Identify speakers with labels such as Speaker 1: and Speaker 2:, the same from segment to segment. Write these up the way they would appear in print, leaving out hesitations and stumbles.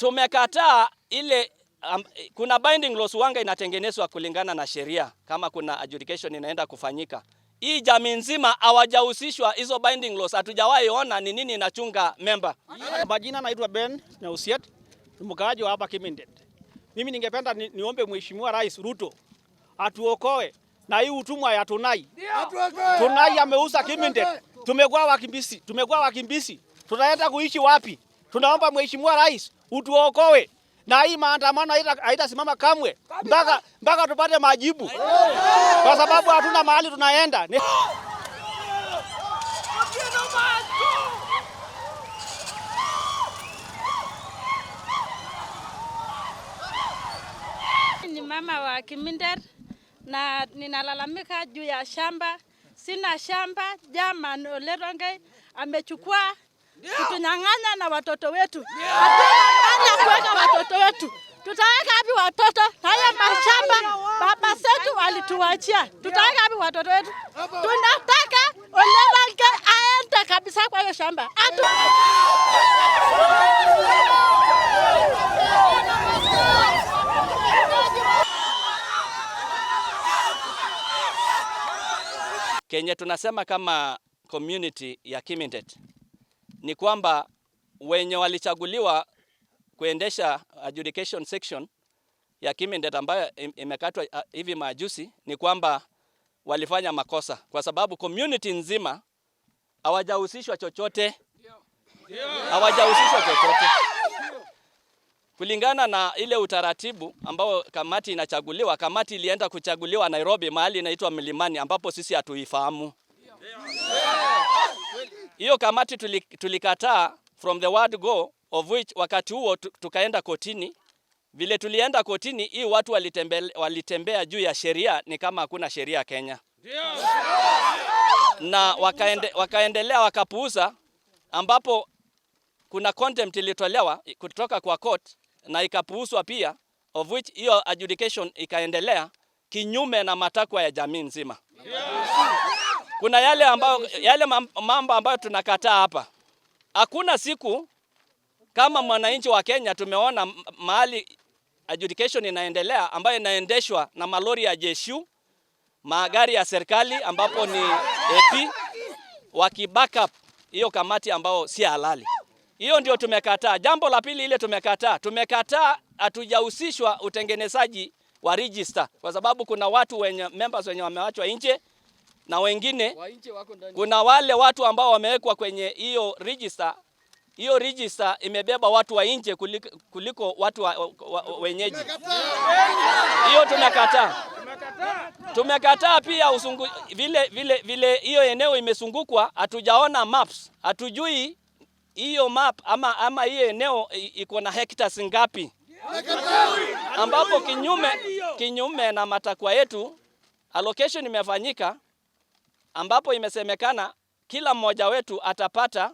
Speaker 1: Tumekataa ile kuna binding laws wanga inatengenezwa kulingana na sheria, kama kuna adjudication inaenda kufanyika. Hii jamii nzima hawajahusishwa hizo binding laws, hatujawahi ona ni nini inachunga member.
Speaker 2: Majina naitwa Ben Nausiet, ni mkaaji wa hapa Kimindet. Mimi ningependa niombe Mheshimiwa Rais Ruto atuokoe na hii utumwa ya Tunai. Tunai ameuza Kimindet. Tumekuwa wakimbizi, tumekuwa wakimbizi. Tutaenda kuishi wapi? Tunaomba Mheshimiwa Rais utuokoe na hii maandamano haitasimama kamwe mpaka tupate majibu, kwa sababu hatuna mahali tunaenda.
Speaker 3: Ni mama wa Kimindet na ninalalamika juu ya shamba. Sina shamba, German Ole Rongai amechukua kutunyang'anya na watoto wetu. Hatuna mahali ya kuweka watoto wetu. Tutaweka wapi watoto? Haya mashamba baba zetu walituachia. Tutaweka wapi watoto wetu? Tunataka Ole Rongai aende kabisa kwa hiyo shamba.
Speaker 1: Kenye tunasema kama community ya Kimindet ni kwamba wenye walichaguliwa kuendesha adjudication section ya Kimindet ambayo imekatwa hivi majuzi ni kwamba walifanya makosa, kwa sababu community nzima hawajahusishwa chochote, hawajahusishwa chochote kulingana na ile utaratibu ambao kamati inachaguliwa. Kamati ilienda kuchaguliwa Nairobi, mahali inaitwa Milimani, ambapo sisi hatuifahamu hiyo kamati. Tulikataa from the word go, of which wakati huo tukaenda kotini. Vile tulienda kotini, hii watu walitembea juu ya sheria, ni kama hakuna sheria Kenya, na wakaendelea wakapuuza, ambapo kuna contempt ilitolewa kutoka kwa court na ikapuuzwa pia, of which hiyo adjudication ikaendelea kinyume na matakwa ya jamii nzima. Kuna yale mambo ambayo tunakataa hapa. Hakuna siku kama mwananchi wa Kenya tumeona mahali adjudication inaendelea ambayo inaendeshwa na malori ya jeshi, magari ya serikali ambapo ni AP, waki back up hiyo kamati ambao si halali. Hiyo ndio tumekataa. Jambo la pili ile tumekataa hatujahusishwa utengenezaji wa register, kwa sababu kuna watu wenye members wenye wamewachwa nje na wengine, kuna wale watu ambao wamewekwa kwenye hiyo register. Hiyo register imebeba watu wa nje kuliko watu wa wenyeji. Hiyo tumekataa. Tumekataa pia vile vile vile hiyo eneo imezungukwa, hatujaona maps, hatujui hiyo map ama hiyo eneo iko na hectares ngapi, ambapo kinyume na matakwa yetu allocation imefanyika, ambapo imesemekana kila mmoja wetu atapata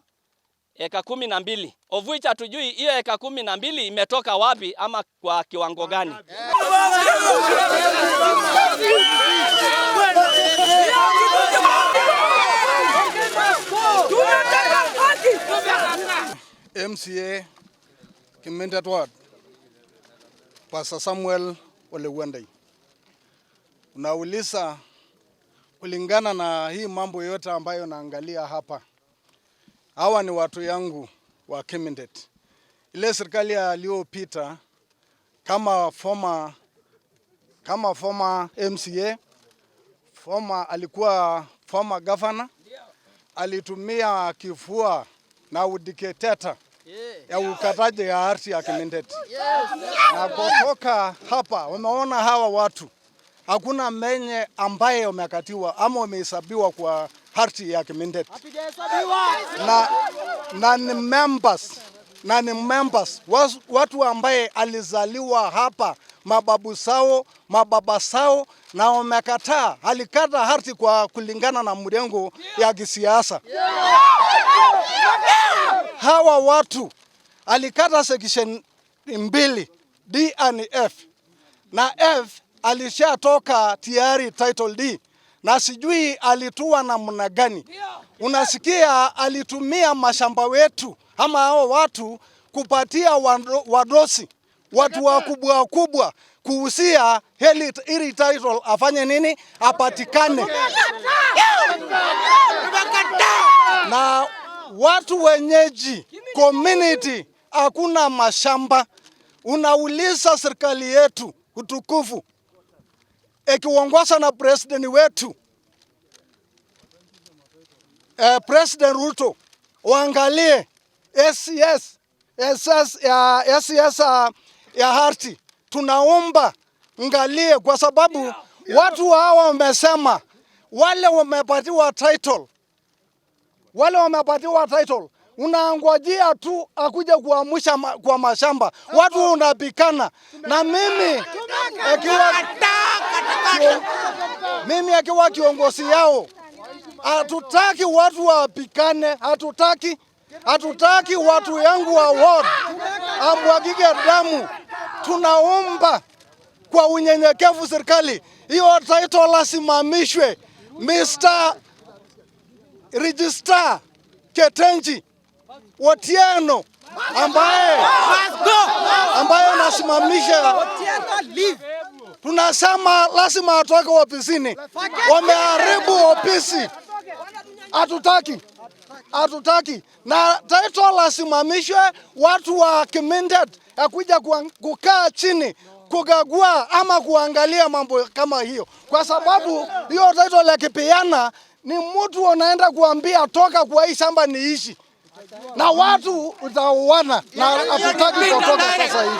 Speaker 1: eka 12, of which hatujui hiyo eka 12 imetoka wapi ama kwa kiwango gani.
Speaker 4: MCA Kimindet Ward, Pastor Samuel Ole Wendai. Unauliza kulingana na hii mambo yote ambayo naangalia hapa, hawa ni watu yangu wa Kimindet. Ile serikali aliyopita kama former MCA, former, alikuwa former governor, alitumia kifua na udikteta ya ukataji ya ardhi ya Kimindet. Na kutoka hapa wameona hawa watu hakuna menye ambaye wamekatiwa ama wamehesabiwa kwa ardhi ya Kimindet na ni members watu ambaye alizaliwa hapa, mababu sao, mababa sao, na wamekataa. Alikata ardhi kwa kulingana na mrengo ya kisiasa. Hawa watu alikata section 2, D and F, na F alishatoka tayari title D na sijui alitua namna gani. Unasikia alitumia mashamba wetu ama hao watu. kupatia wadosi watu wakubwa wakubwa kuhusia heli ili title afanye nini, apatikane. Na watu wenyeji community hakuna mashamba. Unauliza serikali yetu utukufu ikiongozwa na president wetu President Ruto, waangalie SCS SS ya SCS ya ardhi, tunaomba angalie, kwa sababu watu hawa wamesema wale wamepatiwa title, wale wamepatiwa title unaangojea tu akuja kuamsha kwa mashamba, watu unapikana. Na mimi akiwa kiongozi yao, hatutaki watu wapikane, hatutaki watu yangu wa ward amwagike damu. Tunaomba kwa unyenyekevu serikali hiyo title asimamishwe. Mr. Registrar Ketenji Otieno ambaye anasimamisha, tunasema lazima atoke ofisini. Wameharibu ofisi, hatutaki, hatutaki. Na title asimamishwe, watu wa Kimindet akuja kukaa chini kukagua ama kuangalia mambo kama hiyo, kwa sababu hiyo title akipeana ni mtu anaenda kuambia toka kwa hii shamba niishi, na watu utauana, na hatutaki kutoka sasa hivi.